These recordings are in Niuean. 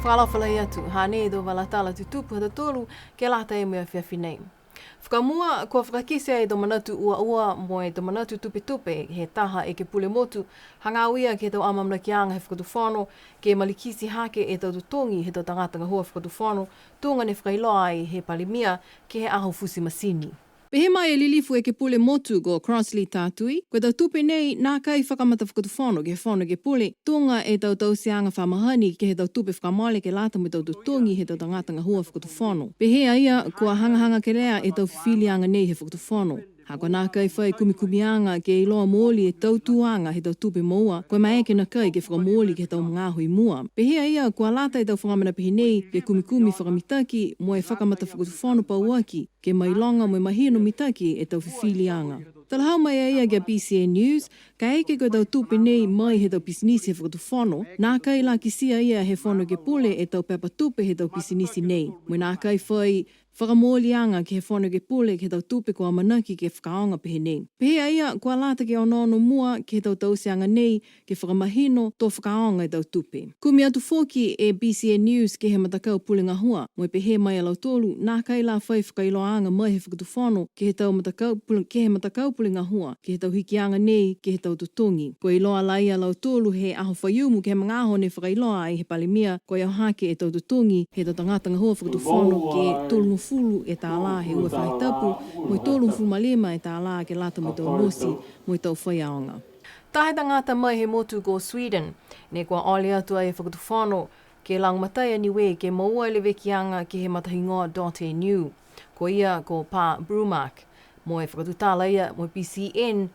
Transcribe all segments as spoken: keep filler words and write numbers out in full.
Fakaalofa lahi atu, hanei e tau vala tala tutupu ha tautolu ke lata mo e afiafi nei. Fakamua, kua fakakite e tau manatu uaua mo e tau manatu tupetupe he taha ekepule motu, hagaao ia ke he tau amaamanakiaga he fakatufono, ke malikiti hake e tau totogi he tau tagata gahua fakatufono, tuga ne fakailoa ai he Palemia ke he aho futi matini. Pehē mai e lilifu ekepule motu ko Crossley Tatui, ko e tau tupe nei nākai fakamatafakatufono ke he Fono Ekepule, tuga e tau tauteaga fa mahani ke he tau tupe fakamole ke lata mo e tau totogi he tau tagata gahua fakatufono. Pehē a ia, kua hagahaga kelea e tau fifiliaga nei he fakatufono. Ha kua nākai fai kumikumiaga ke iloa mooli e tau tuaga he tau tupe moua, kua maeke nākai ke fakamooli ke he tau magaaho i mua. Pehē a ia, kua lata e tau faga mena pehē nei ke kumikumi fakamitaki mo e fakamatafakatufono pauaki, ke mailoga mo e mahino mitaki e tau fifiliaga. Talahau mai a ia ki a B C N News, kaeke ko e tau tupe nei mai he tau pisinisi he fakatufono, nākai la kitia ia he Fono Ekepule e tau pepa tupe he tau pisinisi nei. Mo e nākai fai fakamooliaga ke he Fono Ekepule ke he tau tupe kua amanaki ke fakaaoga pehē nei. Pehē a ia, kua lata ke onoono mua ke he tau tauteaga nei, ke fakamahino to fakaaoga e tau tupe. Kumi atu foki e B C N News ke he matakau pule gahua, mo e pehē mai a lautolu, nākai la fai fakailoaaga mai he fakatufono ke he tau matakau pule, ke he matakau pule gahua, ke he tau hikiaga nei, ke he tau totogi. Kua iloa laia a lautolu he aho Faiumu ke he magaaho ne fakailoa ai he Palemia, kua iloa hake e tau totogi he tau tagata gahua fakatufono ke tolugofulu e tālā he ua faahi tapu, mo e tolugofulu ma lima e tālā ke lata mo e tau nosi, mo e tau faiaoga. Taha e tagata mai he motu ko Sweden, ne kua ole atu ai e fakatufono ke lagomatai a Niue ke moua e levekiaga ke he matahigoa dot N U. Ko ia ko Pa Brumark, mo e fakatutala ia mo e B C N,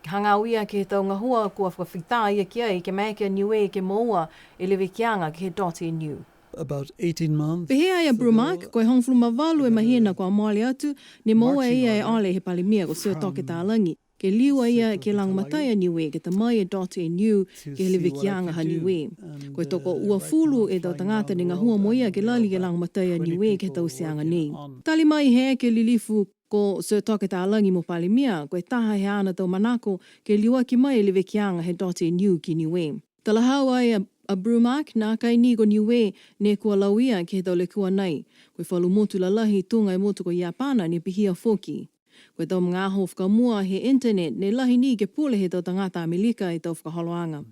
hagaao ia ke he tau gahua kua fakafita ia ki ai ke maeke a Niue ke moua e levekiaga ke he dot N U. About eighteen months. Pehē a ia Brumark, ko e hogofulu ma valu e mahina kua mole atu, ne moua e ia e ole he Palemia ko Sir Toke Talagi. Ke liu a ia ke lagomatai a Niue ke ta mai e dot N U ke he levekiaga ha Niue. Ko e toko uafulu e tau tagata ne gahua mo ia ke lali ke lagomatai a Niue ke he tauteaga nei. Tali mai he eke lilifu ko Sir Toke Talagi mo Palemia, ko e taha he haana tau manako ke liuaki mai e levekiaga he dot N U ki Niue. Talahau ai a, a Brumark, nākai ni ko Niue ne kua lauia ke he tau lekua nei. Ko e falu motu lalahi tuga e motu ko Iapana ne pihia foki. Ko e tau magaaho fakamua he internet, ne lahi ni ke pule he tau tagata Amelika e tau fakaholoaga.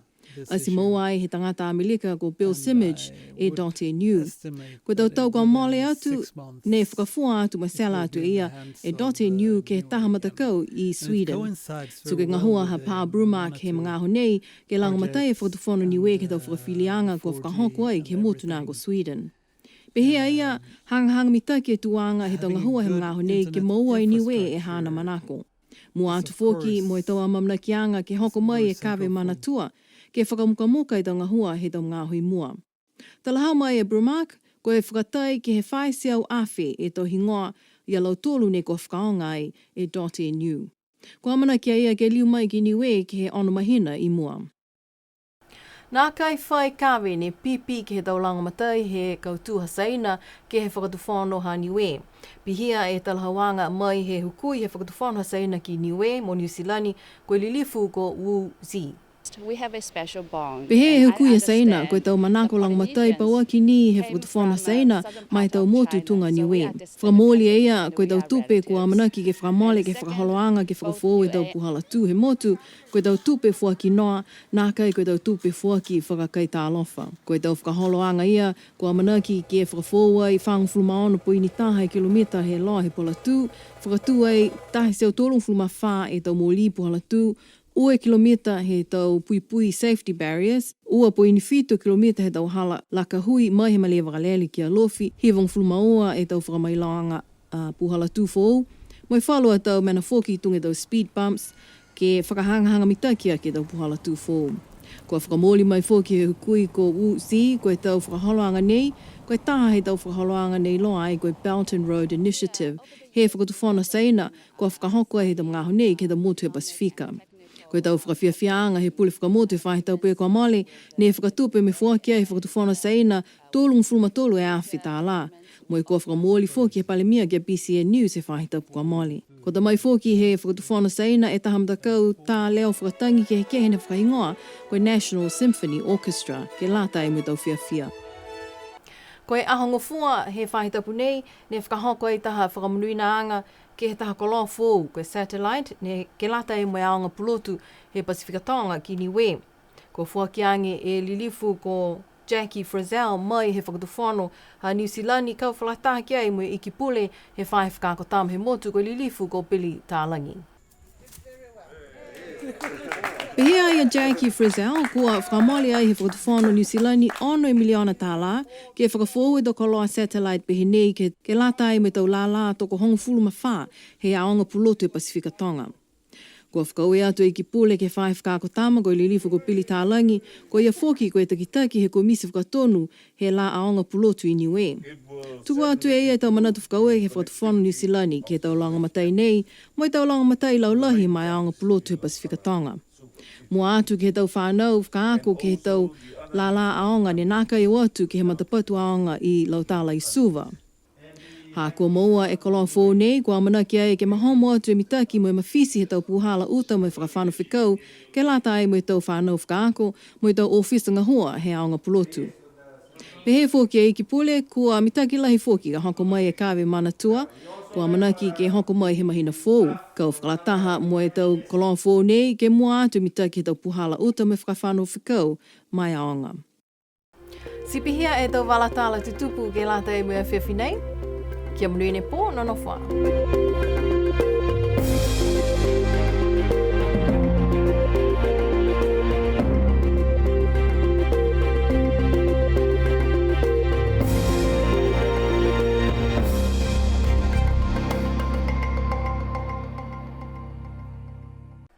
Ati moua ai he tagata Amelika ko Bill Simage e dot N U. Ko e tau tau kua mole atu, ne fakafua atu mo e tela atu e ia e dot N U ke he taha matakau i Sweden. Tuku e gahua ha Pa Brumark he magaaho nei, ke lagomatai e Fakatufono Niue ke he tau fakafiliaga kua fakahoko ai ke he motu na ko Sweden. Pehē a ia, hagahaga mitaki e tuaga he tau gahua he magaaho nei ke moua e Niue e haana manako. Mua atu foki mo e tau amaamanakiaga ke hoko mai e kave Manatua, ke fakamukamuka e tau gahua he tau magaaho i mua. Talahau mai e Brumark, ko e fakatai ke he fā e teau afe e tau higoa ia lautolu ne kua fakaaoga ai e dot N U. Kua amanaki a ia ke liu mai ki Niue ke he ono mahina i mua. Nākai fai kave ne pipi ke he tau lagomatai he kautū ha Saina ke he Fakatufono ha Niue. Pihia e talahauaga mai he hukui he Fakatufono ha Saina ki Niue mo Niu Silani, ko e lilifu ko Wu Zi. We have a special bond. Pehē e hukui ha Saina, ko e tau manako lagomatai pauaki ni he Fakatufono ha Saina ma e tau motu tuga Niue. Fakamooli e ia, ko e tau tupe kua amanaki ke fakamole ke he fakaholoaga ke fakafoou e tau puhala tū he motu, ko e tau tupe foaki noa, nākai ko e tau tupe foaki fakakaitalofa. Ko e tau fakaholoaga ia, kua amanaki ke fakafoou ai fagofulu ma ono poini taha e kilomita he loa he puhala tū, fakatū ai taha e teau tolugofulu ma fā e tau molī puhala tū, ua e kilomita he tau puipui safety barriers, ua poini fitu kilomita he tau hala laka hui mai he malē vakalele ki Alofi, hivagofulu ma ua e tau fakamailoga, a, puhala tū foou, mo e falu a tau mena foki tuga e tau speed bumps, ke fakahagahaga mitaki aki e tau puhala tū foou. Kua fakamooli mai foki he hukui ko Wu Zi, ko e tau fakaholoaga nei, ko e taha he tau fakaholoaga ne iloa ai ko e Belt and Road Initiative, he Fakatufono Saina, kua fakahoko ai he tau magaaho nei ke he tau motu he Pasifika. Ko e tau fakafiafiaaga he pule fakamotu he faahi tapu kua mole, ne fakatupe mo e foaki ai he Fakatufono Saina, tolugofulu ma tolu e afe tālā. Mo e kua fakamooli foki he Palemia ki a B C N News he faahi tapu kua mole. Kua ta mai foki he Fakatufono Saina e taha matakau tā leo fakatagi kehekehe ne fakahigoa ko e National Symphony Orchestra, ke lata ai mo e tau fiafia. Ko e Aho Gofua he faahi tapu nei, ne fakahoko ai taha fakamonuinaaga ke he taha koloa foou, ko e Satellite, ne ke lata ai mo e aoga pulotu he Pasifika Toga ki Niue. Kua foaki age e Lilifu ko Jackie Frizzell mai he Fakatufono ha Niu Silani, kau fakalataha ki ai mo e Iki Pule he Faahi Fakaako Tama he motu, ko e Lilifu ko Billy Talagi. Pehē a Jackie Frizzell, kua fakamole ai he Fakatufono Niu Silani ono e miliona tālā, ke fakafoou e tau koloa Satellite pehē nei ke, ke lata ai mo e tau lālā tokohogofulu ma fā he aoga pulotu he Pasifika Toga. Kua fakaaue atu e Iki Pule ke he Faahi Fakaako Tama ko e Lilifu ko Billy Talagi, ko ia foki ko e takitaki he komiti fakatonu he lā aoga pulotu i Niue. Tuku atu e ia e tau manatu fakaaue ke he Fakatufono Niu Silani ke he tau lagomatai nei, mo e tau lagomatai laulahi ma e aoga pulotu he Pasifika Toga. Mua atu ke he tau fanau fakaako ke he tau lālā aoga ne nākai o atu ke he matapatu aoga i Laucala i Suva. Ha kua moua e koloa foou nei, kua amanaki ai ke mahomo atu e mitaki mo e mafiti he tau puhala uta mo e fakafano fekau, ke lata ai mo e tau fanau fakaako, mo e tau ofisa gahua he aoga pulotu. Pehē foki e Iki Pule, kua mitaki lahi foki ka hoko mai e kave Manatua, kua amanaki ke hoko mai he mahina foou. Kau fakalataha mo e tau koloa foou nei, ke mua atu e mitaki he tau puhala uta mo e fakafano fekau ma e aoga. Ti pihia e tau vala tala tutupu ke lata mo e afiafi nei. Kia monuina e pō, nonofo ā.